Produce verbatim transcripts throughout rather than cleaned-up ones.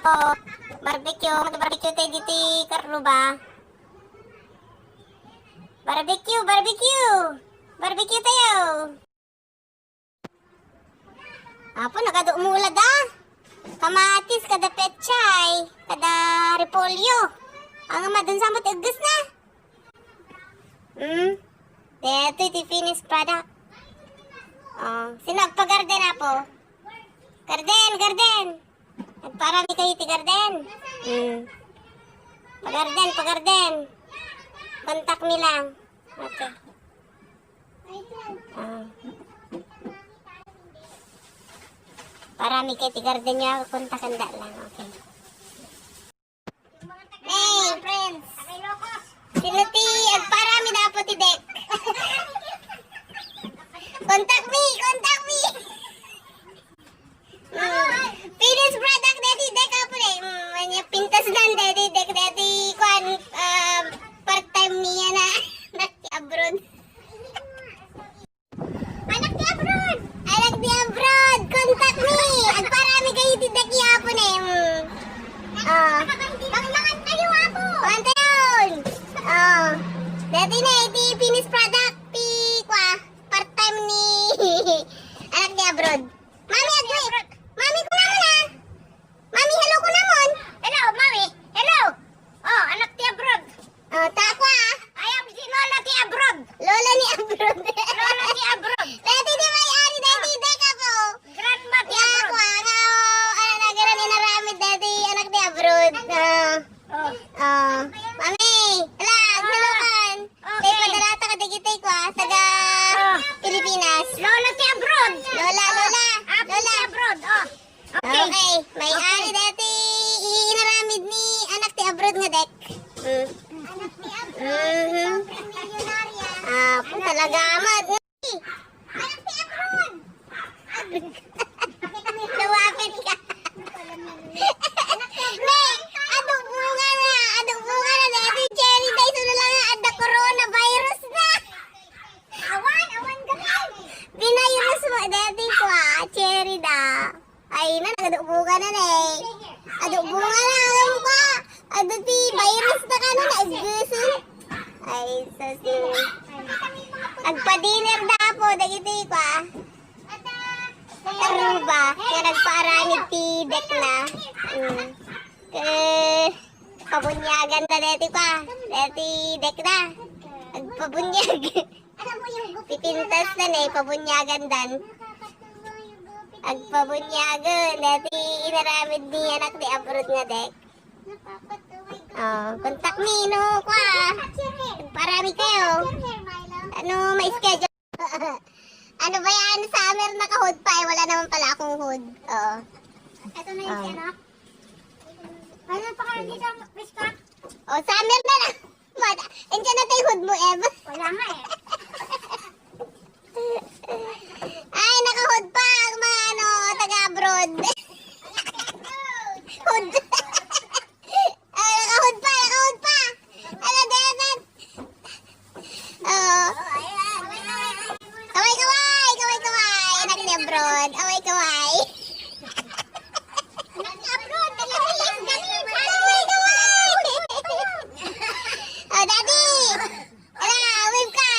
Oh, barbecue. Mag-barbecue tayo dito, Carlo ba? Barbecue, barbecue! Barbecue tayo! Apo, nagadu-, umulad a. Kamatis, kada pechay, kada repolyo. Ang ama, dun sa mo, tigas na. Hmm? Detoy ti finished product. Oh, sino agpa-garden, apo? Garden, garden. Agparami kayo ti garden. Hmm. Pa-garden, pa-garden. Contact me lang. Okay. Ah. Parami kayo ti garden nyo, kontakan da lang. Okay. Hey, friends. Sino ti agparami da po ti deck? Contact me, contact me. Mm. Finished product deti deck apo ne. Mm, anya pintas dan deti deck deti kuan, ah, part-time niya na. Anak ti abroad. Anak ti abroad! Anak ti abroad! Contact me! Agparami kayo ti deck ni apo ne. Mm. Ah. Pagmangan kayo, apo! Mangan tayo! Ah. Deti na iti finished product ti kua, part-time ni anak ti abroad. Mami, agwi. Mami, kuna mo na. Mami, hello kuna mon. Hello, Mami. Hello. Oh, anak ti abroad. Oh, ta kua. I am si Lola ti abroad. Lola ni abroad. Lola ti abroad. Deti ti may-ari, deti, deka po. Grandma ti abroad. Kua, nga, oh, anak, anak, inaramid, deti, anak ti abroad. Oh. Oh. Oh. Mami, hala, hello kan. Okay. Tay padalata kadagiti kua, taga Pilipinas. Lola ti abroad. Lola, Lola. Apo ti abroad. Oh. Okay. Okay. May-ari deti inaramid ni anak ti abroad nga deck. Mm. Anak ti abroad. Mhm. Milyonarya. Apo, talaga man. Anak ti abroad. Lumapit ka. Ne, adu bunga na, adu bunga na, deti cherry, dahil sino lang nga adda coronavirus na. Awan, awan kami. Binayros mo, deti kua, cherry da. Ay na, nagadu bunga na ne. Adu bunga na, alam ko. Adu ti virus na kano, naibgusin. Ay, sus. Agpa-dinner da po, dagiti kua. Aruba, nga nagpaaramid ti deck na. Mm. Eh, pabunyagan da deti kua. Deti deck na. Agpabunyag. Pipintas na ne, pabunyagan dan. Agpabunyagan, deti inaramid ni anak ti abroad nga deck. Oh, contact me, no, kua. Parami kayo. Ano, may schedule. Ano ba yan? Summer naka-hood pa eh. Wala naman pala akong hood. Oo. Ito na yung ano? Ano pa kaya dito, Miss Pat? Oh, summer na lang. Mata, endiyan na tayo hood mo, Ev. Wala nga eh. Ay, naka-hood pa ang mga ano, taga-abroad. Hood. Ah, naka-hood pa, naka-hood pa. Ala, David. Oo. Kaway, kaway, kaway, kaway. Anak ni abroad. Kaway, kaway. Anak ni abroad. Dali, dali, dali. Kaway, kaway. Oh, daddy. Ala, wave ka.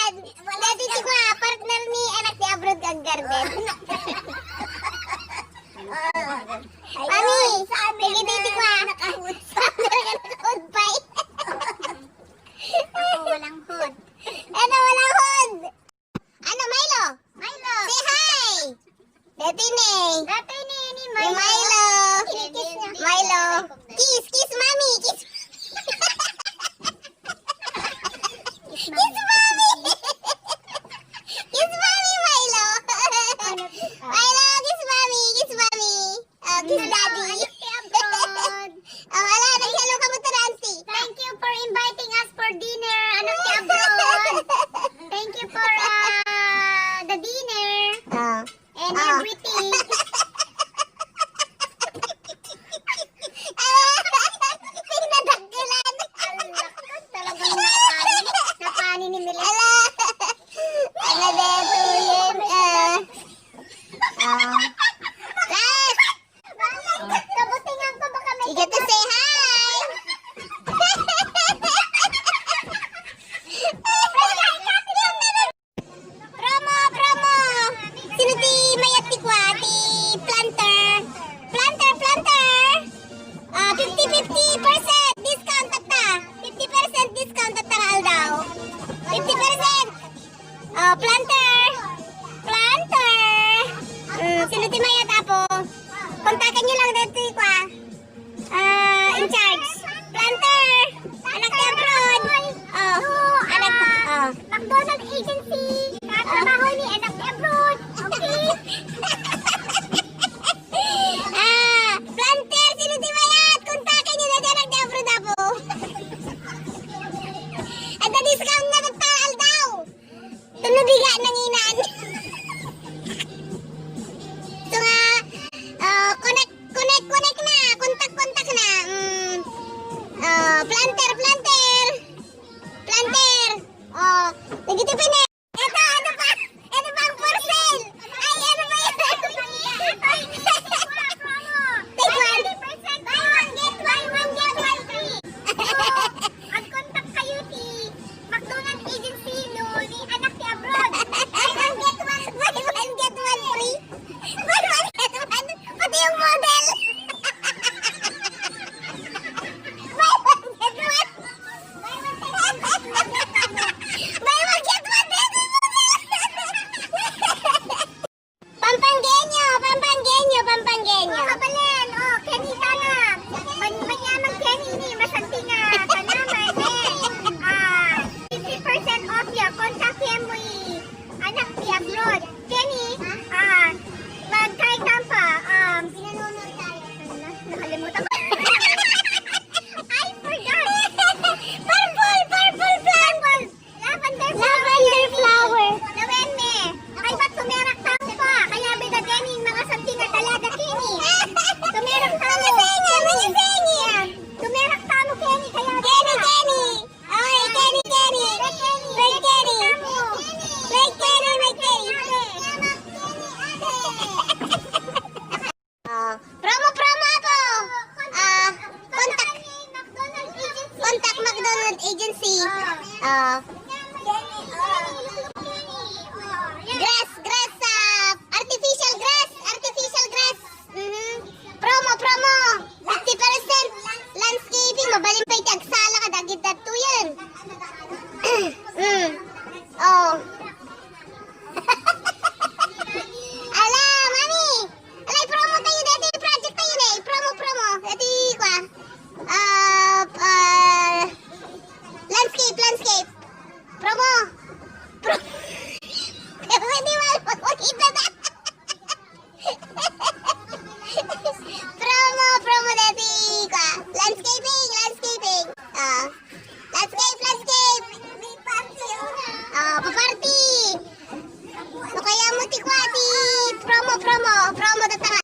Planter, planter! Planter! Oh, nagitipin eh! Ito, ito pa! Ito pa ang for sale! Ay, ano ba yan? Take one! Buy one, get one, one, get one free! Ag-contact kayo ti McDonald agency no ni anak ti abroad. Buy one, get one, buy one, get one free. Buy one, get one. Pati yung model. Buy one, get one. Buy one, get one. Buy one, get one, pati yung model. Pampangueño, Pampangueño, Pampangueño. Oh, kabalin, oh, Kenny sana. Man-, manyaman Kenny ni, masanting a tanaman, eh. Ah, fifty percent off ya. Contact him, we. Anak ti abroad. Kenny, ah, magkay tampa, um, nakalimutan ko. I forgot. Purple, purple flower. Lavender flower. Lavender flower. Lawen me. Ay, ba't tumerak tamo pa? Kaya bida din yung mga santing a talaga, Kenny. Tumerak tamo. Mga sengi, mga sengi. Tumerak tamo, Kenny. Kaya Kenny, Kenny. Ay, Kenny, Kenny. Red Kenny. Red Kenny, Red Kenny. Ah, promo, promo ako. Ah, contact, contact McDonald Agency. Ah. Grass, grass, ah, artificial grass, artificial grass. Mhm. Promo, promo. Fifty percent landscaping. Mabalin pa iti agsala kadagiti adtoyen. Mm. Oh. Ala, mami! Ala, i-promo tayo deti, project tayo ne. I-promo, promo. Deti, kwa. Ah, ah, landscape, landscape. Promo. Pro-, Pwede wala magpakita na. Promo, promo deti, kwa. Landscaping.